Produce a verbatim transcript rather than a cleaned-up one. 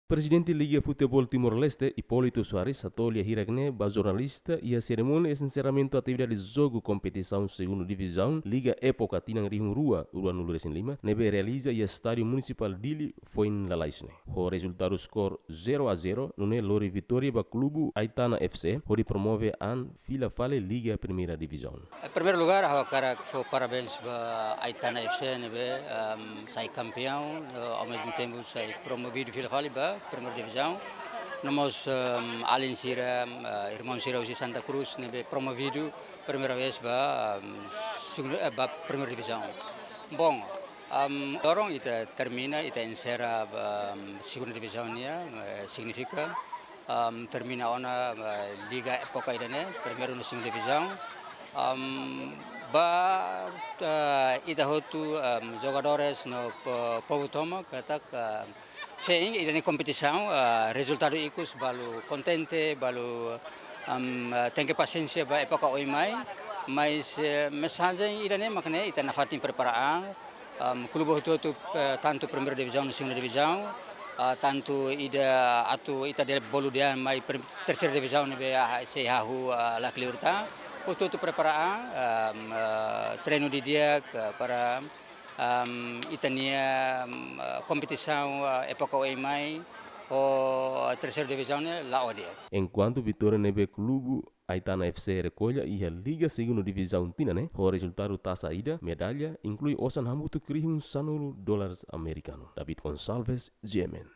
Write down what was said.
Prezidente Liga Futeból Timor-Leste, Hipólito Soares, hato'o lia hirak-ne'e ba jornalista iha serimónia enserramentu atividade jogu kompetisaun segunda divizaun Liga Época tinan rihun rua, ruanulu-resin-lima, ne'ebé realiza iha Estádiu Munisipál Dili, foin lalais ne'e. Ho rezultadu skor zero a zero, nune'e lori vitória ba klubu Aitana F C, hodi promove an fila fali Liga Primeira Divizaun. Em primeiro lugar, ha'u hakarak fó parabéns ba Aitana F C ne'ebé, ehm, sai kampeão, eh, ao mesmo tempo sai promovido fila fali ba Primeira Divizaun. No mós, ehm, alin sira, eh, irmaun sira husi Santa Cruz ne'ebé promovidu primeira vez ba, ehm, segunda, eh, ba Primeira Divizaun. Bom, ehm, loron ita termina, ita enserra, ehm, Segunda Divizaun nian, eh, signifika, ehm, termina ona, eh, Liga Época ida-ne'e, Primeira no Segunda Divizaun. Ehm, ba, eh, ita hotu, ehm, jogadores no po-, povu tomak, katak, ehm, sin, ida-ne'e kompetisaun, eh, rezultadu ikus balu kontente, balu, ehm, eh, tenke pasiénsia ba époka oin mai, mas, eh, mensajen ida-ne'e mak ne'e ita nafatin prepara an, ehm, klube hotu-hotu, eh, tantu Primeira Divizaun no Segunda Divizaun, ah, tantu ida atu ita de'it bolu dehan mai prim-, Terseira Divizaun ne'ebé, ah, sei hahú, ah, la kleur tan. Hotu-hotu prepara an, ehm, eh, treinu didi'ak, eh, para, ehm, ita-nia, ehm, eh, kompetisaun, eh, époka oin mai, ho Terseira Divizaun ne'e la'o di'ak. Enkuantu vitória ne'ebé klubu Aitana F C rekolla iha Liga Segunda Divizaun tinan ne'e, ho rezultadu tasa ida, medalla, inklui osan hamutuk rihun sanulu dólares amerikanu. David Gonçalves, G M N.